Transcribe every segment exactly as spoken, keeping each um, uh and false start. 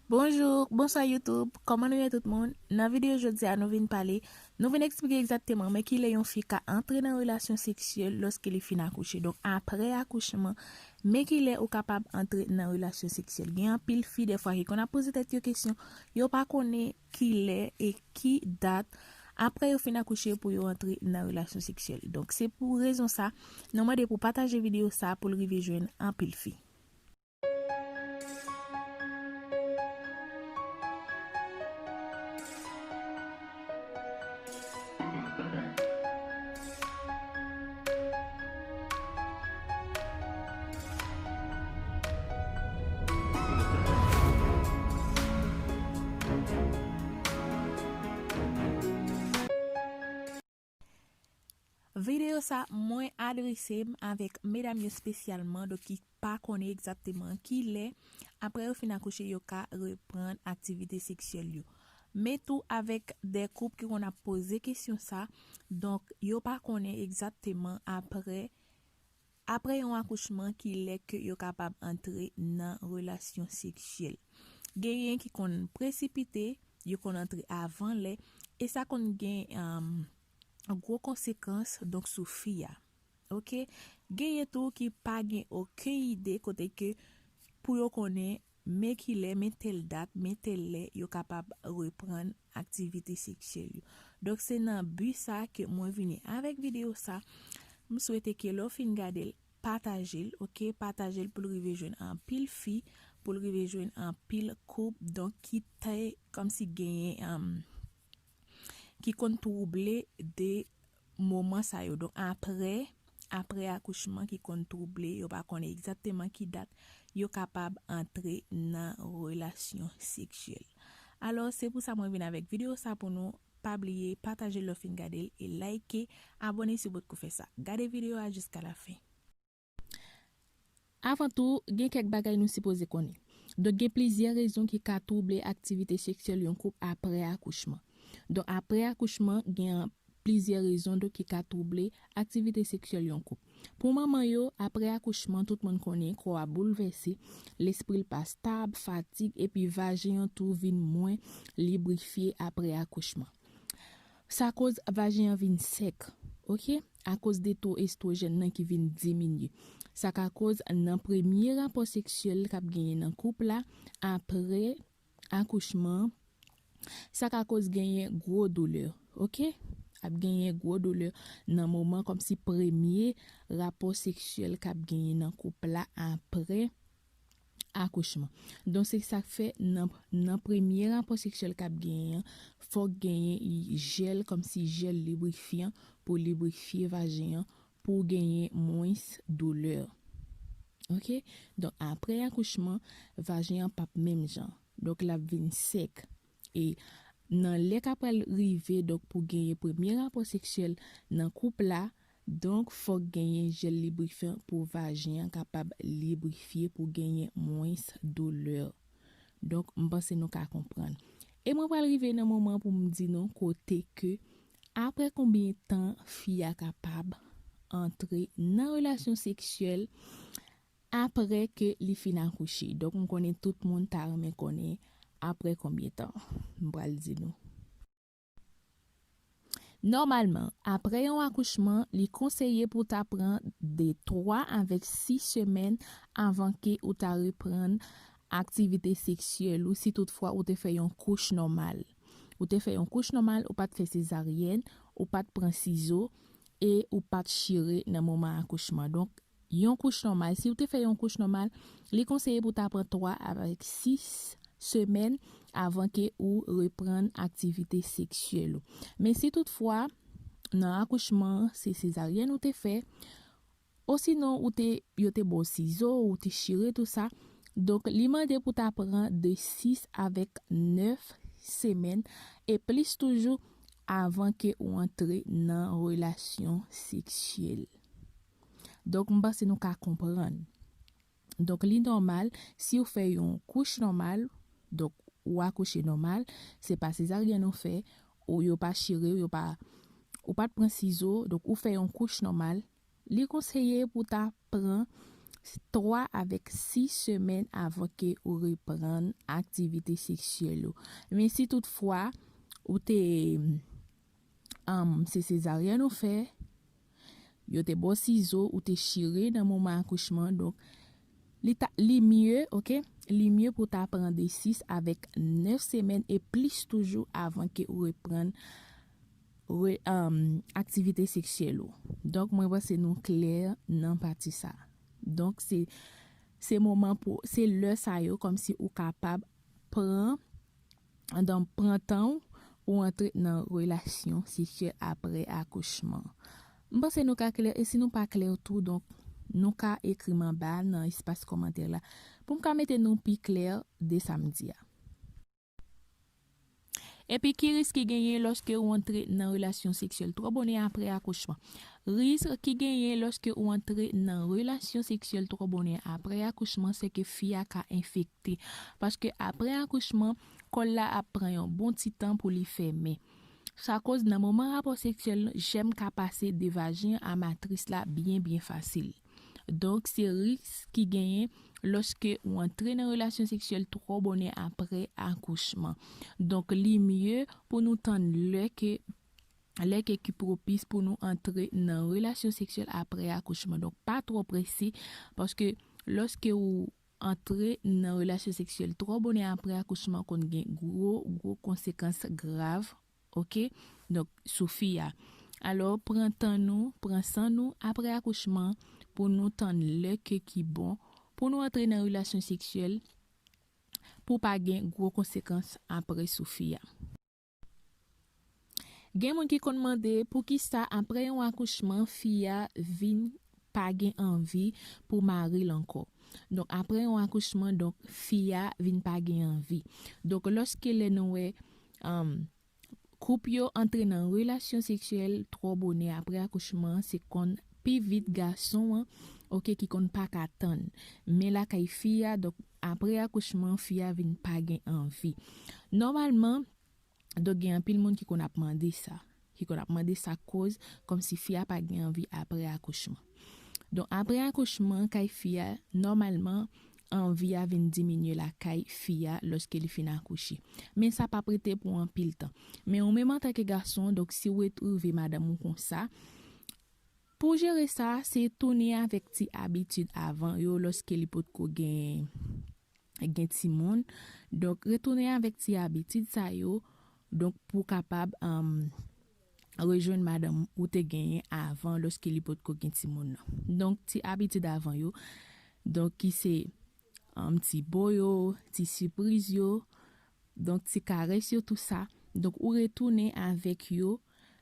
Bonjou, bonswa YouTube, kòman nou ye tout moun? Nan videyo jodi a, nou vin pale, nou vin eksplike egzakteman men kilè yon fi ka antre nan relasyon seksyèl lòske li fin akouche. Donk, apre akouchman, men kilè ou kapab antre nan relasyon seksyèl. Gen anpil fi, dèfwa, ki konn ap poze tèt yo kesyon, yo pa konnen kilè e ki dat apre yo fin akouche pou yo antre nan relasyon seksyèl. Donk, se pou rezon sa, nou mande pou pataje videyo sa pou l rive jwenn anpil fi. Videyo sa, mwen adrese m avèk medam yo espesyalman, donk ki pa konnen egzakteman kilè, apre yo fin akouche, yo ka reprann aktivite seksyèl yo. Men tou avèk de koup ki konn ap poze kesyon sa, donk yo pa konnen egzakteman apre, apre yon akouchman kilè ke yo kapab antre nan relasyon seksyèl. Genyen ki konn presipite, yo konn antre avan lè, e sa konn gen, um, gwo konsekans, donk, sou fi a. Oke? Genyen tou ki pa gen okenn ide kote ke pou yo konnen men kilè, men tèl dat, men tèl lè yo kapab reprann aktivite seksyèl yo. Donk, se nan bi sa ke mwen vini avèk videyo sa. M swete ke lè w fin gade l, pataje l, oke? Pataje l pou l rive jwenn anpil fi, pou l rive jwenn anpil koup, donk ki te kòmsi genyen, um, ki konn twouble de moman sa yo. Donk, apre, apre akouchman ki konn twouble, yo pa konnen egzakteman ki dat yo kapab antre nan relasyon seksyèl. Alò, se pou sa mwen vin avèk videyo sa pou nou. Pa bliye pataje l lè w fin gade l e like, abòne si w potko fè sa. Gade videyo a jiska lafen. Avan tou, gen kèk bagay nou sipoze konnen. Donk, gen plizyè rezon ki ka twouble aktivite seksyèl yon koup apre akouchman. Donk, apre akouchman, gen plizyè rezon, donk, ki ka twouble aktivite seksyèl yon koup. Pou manman yo, apre akouchman, tout moun konnen kò a boulvèse, lespri l pa stab, fatig, epi vajen an tou vin mwen librifye apre akouchman. Sa koz vajen an vin sèk, oke? Akoz de to estwojèn nan ki vin diminye. Sa ka koz nan premye rapò seksyèl k ap genyen nan koup la, apre akouchman, sa ka koz genyen gwo doulè, oke? Ap genyen gwo doulè nan moman kòmsi premye rapò seksyèl k ap genyen nan koup la apre akouchman. Donk, se sa k fè nan, nan premye rapò seksyèl k ap genyen an, fòk genyen jèl, kòmsi jèl librifyan pou librifye vajen an, pou genyen mwens doulè. Oke? Donk, apre akouchman, vajen an p ap menm jan. Donk, l ap vin sèk. E nan lè k ap pral rive, donk, pou genyen premye rapò seksyèl nan koup la, donk, fòk genyen jèl librifyan pou vajen an kapab librifye, pou genyen mwens doulè. Donk, m panse nou ka konprann. E mwen pral rive nan moman pou m di nou kote ke, apre konbyen tan fi a kapab antre nan relasyon seksyèl apre ke li fin akouche. Donk, m konnen tout moun ta renmen konnen apre konbyen tan. M pral di nou. Nòmalman, apre yon akouchman, li konseye pou w ta pran de twa avèk sis semèn avan ke ou ta reprann aktivite seksyèl ou, si toutfwa ou te fè yon kouch nòmal. Ou te fè yon kouch nòmal, ou pa t fè sezaryèn, ou pa t pran sizo, e ou pa t chire nan moman akouchman. Donk, yon kouch nòmal, si w te fè yon kouch nòmal, li konseye pou w ta pran twa avèk sis semèn avan ke ou reprann aktivite seksyèl ou. Men si toutfwa, nan akouchman an, se sezaryèn ou te fè, osinon ou te, yo te ba w sizo, ou te chire tou sa, donk, li mande pou w ta pran de sis avèk nèf semèn, e plis toujou, avan ke ou antre nan relasyon seksyèl. Donk, m panse nou ka konprann. Donk, li nòmal, si w fè yon kouch nòmal, donk, ou akouche nòmal, se pa sezaryèn ou fè, ou yo pa chire w, yo pa, ou pa t pran sizo, donk, ou fè yon kouch nòmal, li konseye pou w ta pran twa avèk sis semèn avan ke ou reprann aktivite seksyèl ou. Men si toutfwa ou te, um, se sezaryèn ou fè, yo te ba w sizo, ou te chire nan moman akouchman, donk li ta, li mye, oke? Li mye pou ta pran de sis avèk nèf semèn e plis toujou avan ke ou reprann re, um, aktivite seksyèl ou. Donk, mwen panse nou klè nan pati sa. Donk, se, se moman pou, se lè sa yo, kòmsi ou kapab pran, donk, pran tan w pou antre nan relasyon seksyèl apre akouchman. M panse nou ka klè, e si nou pa klè tou, donk, nou ka ekri m anba nan espas kòmantè la pou m ka mete nou pi klè de sa m di a. Epi ki risk ki genyen lòske ou antre nan relasyon seksyèl twò bonè apre akouchman? Risk ki genyen lòske ou antre nan relasyon seksyèl twò bonè apre akouchman, se ke fi a ka enfekte. Paske apre akouchman, kò l la ap pran yon bon ti tan pou li fèmen. Sa koz nan moman rapò seksyèl, jèm ka pase de vajen a matris la byen, byen fasil. Donk, se risk ki genyen lòske ou antre nan relasyon seksyèl twò bonè apre akouchman. Donk, li mye pou nou tann lè ke, lè ke ki pwopis pou nou antre nan relasyon seksyèl apre akouchman. Donk, pa twò prese, paske lòske ou antre nan relasyon seksyèl twò bonè apre akouchman, konn gen gwo, gwo konsekans grav, oke? Donk, sou fi a. Alò, pran tan nou, pran san nou apre akouchman pou nou tann lè ke ki bon pou nou antre nan relasyon seksyèl pou pa gen gwo konsekans apre sou fi a. Gen moun ki konn mande poukisa apre yon akouchman, fi a vin pa gen anvi pou mari l ankò. Donk, apre yon akouchman, donk, fi a vin pa gen anvi. Donk, lòske lè nou wè, um, koup yo antre nan relasyon seksyèl twò bonè apre akouchman, se konn pi vit gason an, oke, ki konn pa ka tann. Men lakay fi a, donk, apre akouchman, fi a vin pa gen anvi. Nòmalman, donk, gen anpil moun ki konn ap mande sa, ki konn ap mande sa koz, kòmsi fi a pa gen anvi apre akouchman. Donk, apre akouchman, kay fi a, nòmalman, anvi a vin diminye lakay fi a lòske li fin akouche. Men sa p ap rete pou anpil tan. Men ou menm antanke gason, donk, si w retwouve madanm ou konsa, pou jere sa, se tounen avèk ti abitid avan yo lòske li potko gen, gen timoun. Donk, retounen avèk ti abitid sa yo, donk, pou w kapab, um, rejwenn madanm ou te genyen avan lòske li potko gen timoun nan. Donk, ti abitid avan yo, donk, ki se, um, ti bo yo, ti sipriz yo, donk, ti karès yo, tou sa. Donk, ou retounen avèk yo,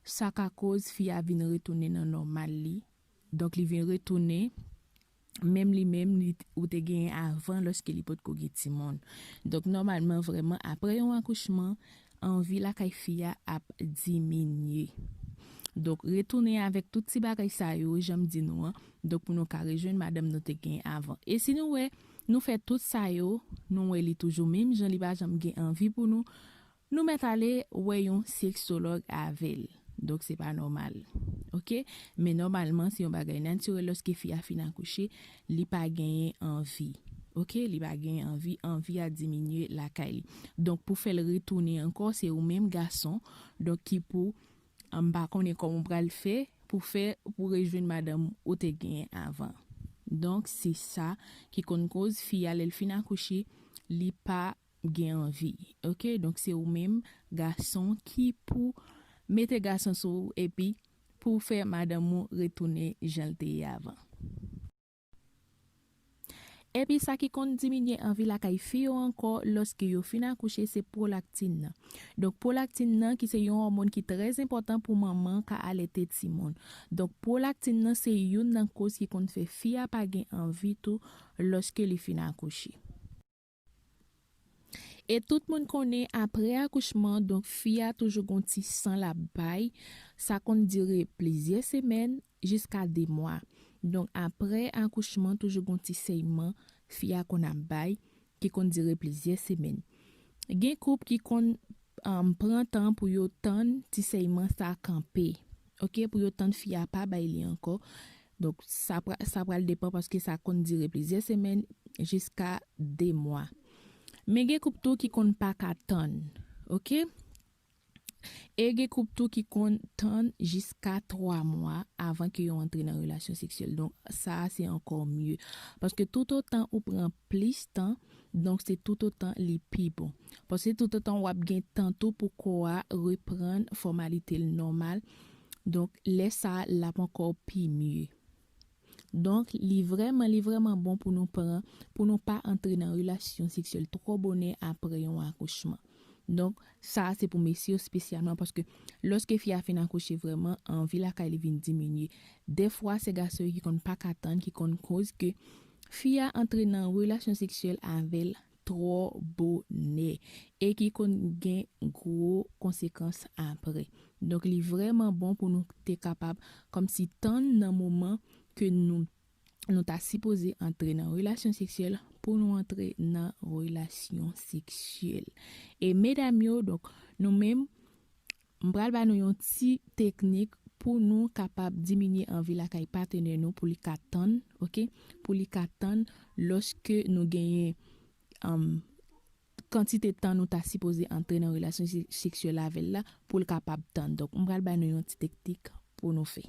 sa ka koz fi a vin retounen nan nòmal li. Donk, li vin retounen menm li menm li, ou te genyen avan lòske li potko gen timoun. Donk, nòmalman, vrèman, apre yon akouchman, anvi lakay fi a ap diminye. Donk, retounen avèk tout ti bagay sa yo, jan m di nou an. Donk, pou nou ka rejwenn madanm nou te genyen avan. E si nou wè, nou fè tout sa yo, nou wè li toujou menm jan, li pa janm gen anvi pou nou, nou mèt ale wè yon seksològ avè l. Donk, se pa nòmal. Oke? Men nòmalman, se yon bagay natirèl. Lòske fi a fin akouche, li pa genyen anvi. Oke? Li pa genyen anvi, anvi a diminye lakay li. Donk, pou fè l retounen ankò, se ou menm gason, donk, ki pou, m pa konnen kòman w pral fè, pou fè, pou rejwenn madanm ou te genyen avan. Donk, se sa ki konn koz fi a, lè l fin akouche, li pa gen anvi. Oke? Donk, se ou menm, gason, ki pou mete gason sou ou epi pou fè madanm ou retounen jan l te ye avan. Epi sa ki konn diminye anvi lakay fi yo ankò lòske yo fin akouche, se pwolaktin nan. Donk, pwolaktin nan ki se yon òmòn ki trè enpòtan pou manman ka alète timoun. Donk, pwolaktin nan se youn nan koz ki konn fè fi a pa gen anvi tou lòske li fin akouche. E tout moun konnen apre akouchman, donk, fi a toujou gon ti san l ap bay. Sa konn dire plizyè semèn jiska de mwa. Donk, apre akouchman, toujou gon ti sèyman fi a konn ap bay, ki konn dire plizyè semèn. Gen koup ki konn, um, pran tan pou yo tann ti sèyman sa kanpe. Oke, pou yo tann fi a pa bay li ankò. Donk, sa, pra, sa pral depan paske sa konn dire plizyè semèn jiska de mwa. Men gen koup tou ki konn pa ka tann, oke? E gen koup tou ki konn tann jiska twa mwa avan ke yo antre nan relasyon seksyèl. Donk, sa a se ankò mye. Paske toutotan ou pran plis tan, donk se toutotan li pi bon. Paske toutotan w ap gen tan tou pou kò a reprann fòmalite l nòmal. Donk, lè sa a, l ap ankò pi mye. Donk, li vrèman, li vrèman bon pou nou pran, pou nou pa antre nan relasyon seksyèl twò bonè apre yon akouchman. Donk, sa a se pou mesye yo espesyalman, paske lòske fi a fin akouche vrèman, anvi lakay li vin diminye. Dèfwa, se gason yo ki konn pa ka tann, ki konn koz ke fi a antre nan relasyon seksyèl avè l twò bonè e ki konn gen gwo konsekans apre. Donk, li vrèman bon pou nou te kapab kòmsi tann nan moman ke nou, nou ta sipoze antre nan relasyon seksyèl pou nou antre nan relasyon seksyèl. E medam yo, donk, nou menm, m pral ba nou yon ti teknik pou nou kapab diminye anvi lakay patnè nou pou li ka tann, oke? Pou li ka tann lòske nou genyen, um, kantite tan nou ta sipoze antre nan relasyon se-, seksyèl avè l la pou l kapab tann. Donk, m pral ba nou yon ti teknik pou nou fè.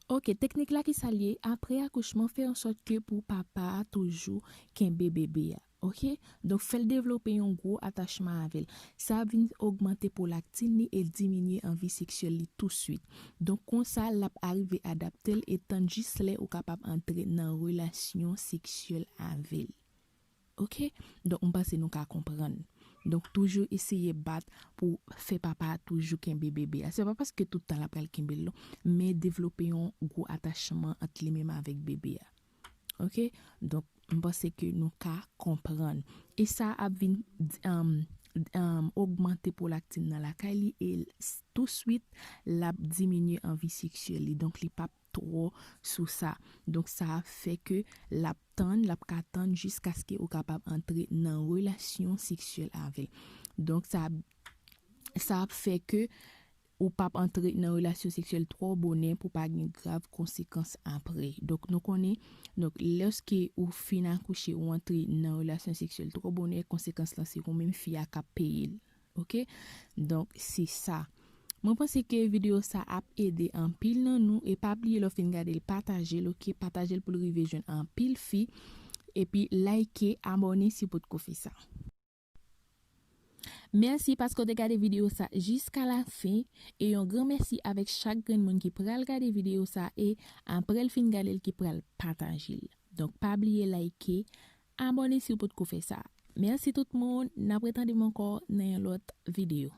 Oke, teknik la ki sa l ye, apre akouchman, fè an sòt ke pou papa a toujou kenbe bebe a. Oke? Donk, fè l devlope yon gwo atachman avè l. Sa ap vin ogmante pwolaktin li e diminye anvi seksyèl li touswit. Donk, konsa, l ap arive adapte l e tann jis lè ou kapab antre nan relasyon seksyèl avè l. Oke? Donk, m panse nou ka konprann. Donk, toujou eseye bat pou fè papa a toujou kenbe bebe a. Se pa paske tout tan l ap pral kenbe l, non, men devlope yon gwo atachman ant li menm avèk bebe a. Oke? Donk, m panse ke nou ka konprann. E sa ap vin, um, um, ogmante pwolaktin nan lakay li e l-, s-, touswit, l ap diminye anvi seksyèl li. Donk, li p ap twò sou sa. Donk, sa ap fè ke l ap tann, l ap ka tann jiskaske ou kapab antre nan relasyon seksyèl avè l. Donk, sa ap, sa ap fè ke ou p ap antre nan relasyon seksyèl twò bonè pou pa gen grav konsekans apre. Donk, nou konnen, donk, lòske ou fin akouche, ou antre nan relasyon seksyèl twò bonè, konsekans lan se ou menm fi a k ap peye l. Oke? Donk, se sa. Mwen panse ke videyo sa ap ede anpil nan nou. E pa bliye, lè w fin gade l, pataje l, oke? Pataje l pou l rive jwenn anpil fi. Epi, like, abòne si w potko fè sa. Mèsi paske w te gade videyo sa jiska lafen. E yon gran mèsi avèk chak grenn moun ki pral gade videyo sa e, apre l fin gade l, ki pral pataje l. Donk, pa bliye like, abòne si w potko fè sa. Mèsi tout moun, n ap retande m ankò nan yon lòt videyo.